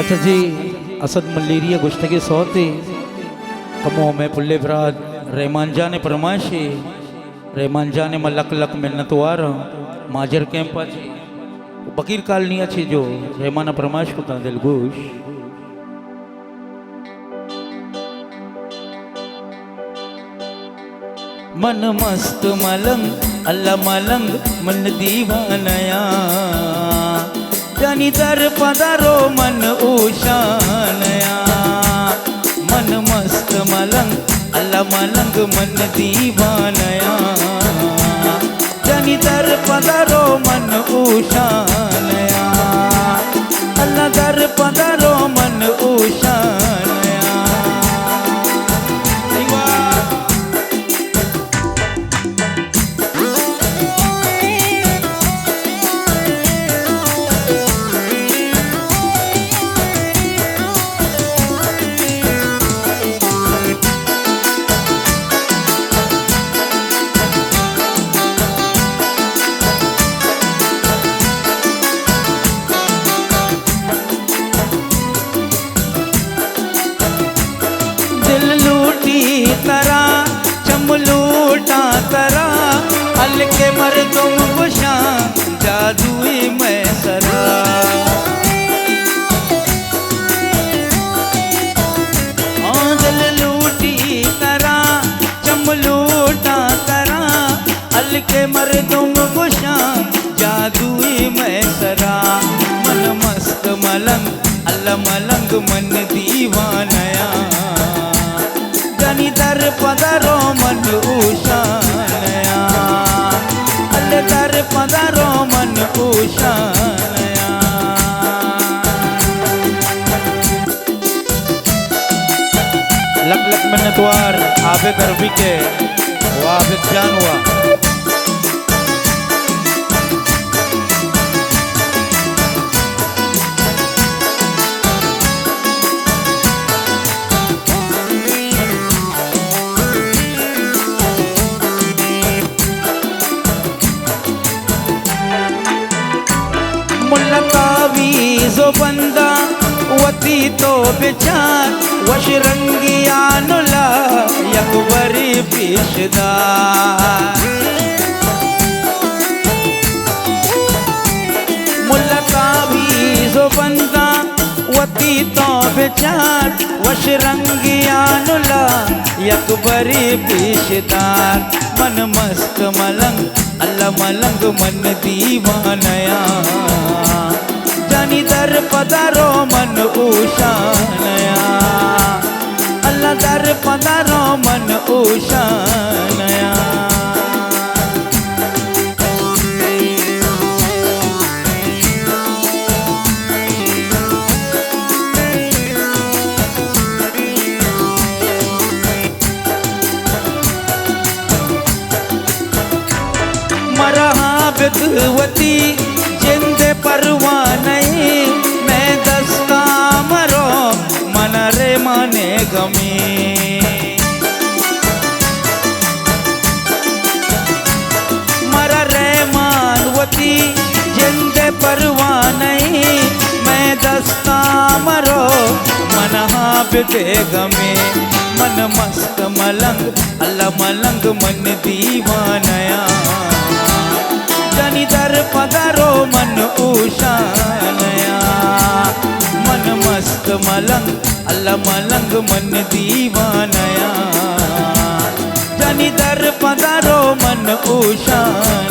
اچھا جی، اسد ملیری ءِ گوشتگیں سوتے، کمو مئے پلیں برات رحمان جان ءِ پرمائشے۔ رحمان جان ءِ ما لک لک منتوار آں۔ ماجر کیمپ ءَ چہ، بکیر کالونی ءَ چہ جو رحمان ءَ پرمائش کتاں، دلگوش۔ من مست ملنگ، اللہ ملنگ، من دیوانہ آں۔ جانی در پہ درو من اوشان آں۔ من مست ملنگ، اللہ ملنگ، من دیوانہ آں۔ جانی در پہ درو من اوشان آں۔ اللہ در پہ درو من اوشان آں۔ دل لوٹی ترا، چم لوٹاں ترا، ہلکے مردم گوشاں جادوئی مئے سرا۔ آں، دل لوٹی ترا، چم لوٹاں ترا، ہلکے مردم گوشاں جادوئی مئے سرا۔ من مست ملنگ، اللہ ملنگ، من دیوانہ آں۔ جانی در پہ درو من اوشان آں۔ اللہ در پہ درو من اوشان آں۔ لک لک منتوار عابد عربی کے و عابد جان ہوا۔ ملا تعویذ و بنداں وتی تو بچار، وش رنگیان لا یک بری پیش دار۔ ملا تعویذ و بنداں وتی تو بچار، وش رنگیان لا یک بری پیش دار۔ من مست ملنگ، اللہ ملنگ، من دیوانہ آں۔ جانی در پہ درو من اوشان آں۔ اللہ در پہ درو من اوشان آں۔ مرا عابد وتی جند پروانہ، مئے دستاں مرو، من رحمان غمی۔ مرا رحمان وتی جند پروانہ، مئے دستاں مرو، من عابد غمی۔ من مست ملنگ، اللہ ملنگ، من دیوانہ آں۔ جانی در پہ درو من اوشان آں۔ من مست ملنگ، اللہ ملنگ، من دیوانہ آں۔ جانی در پہ درو من اوشان